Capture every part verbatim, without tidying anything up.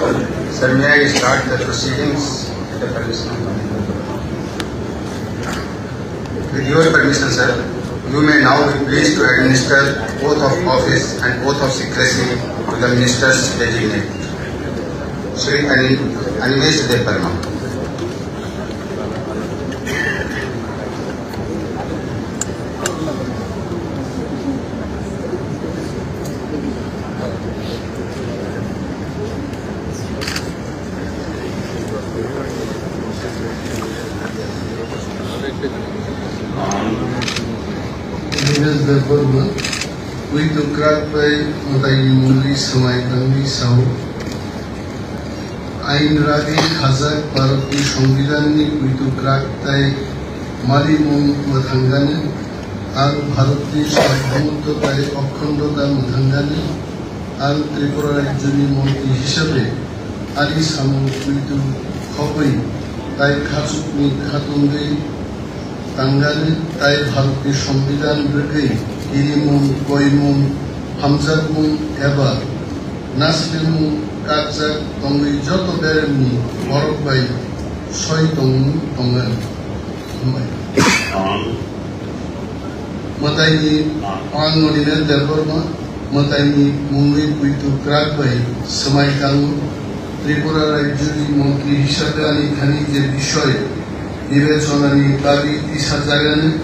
Sir, may I start the proceedings with the permission of the With your permission, sir, you may now be pleased to administer oath of office and oath of secrecy to the ministers designate. Shri Ani-, Animesh Debbarma. Dinesh Debbarma, Puitu kwrak bai mwtaini mungwi swmai tangwi sao. Ain ragwi khajak Bharatni Songbidanni puitu kwrak tai malimung mwthangani, ang Bharatni Sarbobomoto tai Okhondo ta mwthangani, ang Tripura rajyoni montri hisabe ani samung puitu khobwi tai khachukni khatungwi tangani tai Bharatni Songbidan rwgwi kirimung, koimung, hamjakmung eba naslimung kakjak tongwi joto beremni borok bai soi tongmung tongani. Hambai. Mwtaini, ang Nolinet Debbarma, mwtaini mungwi puitu kwrak bai swmai kango. Tripura rajyoni montri hisabe ani thani je bisoi bibechonani dabi tisajagani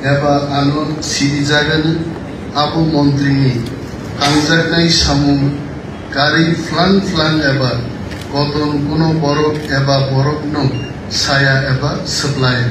eba ano sirijagani, abo montrini tangjaknai samung karwi phlang phlang eba koton kuno borok eba borokno saya eba swplai.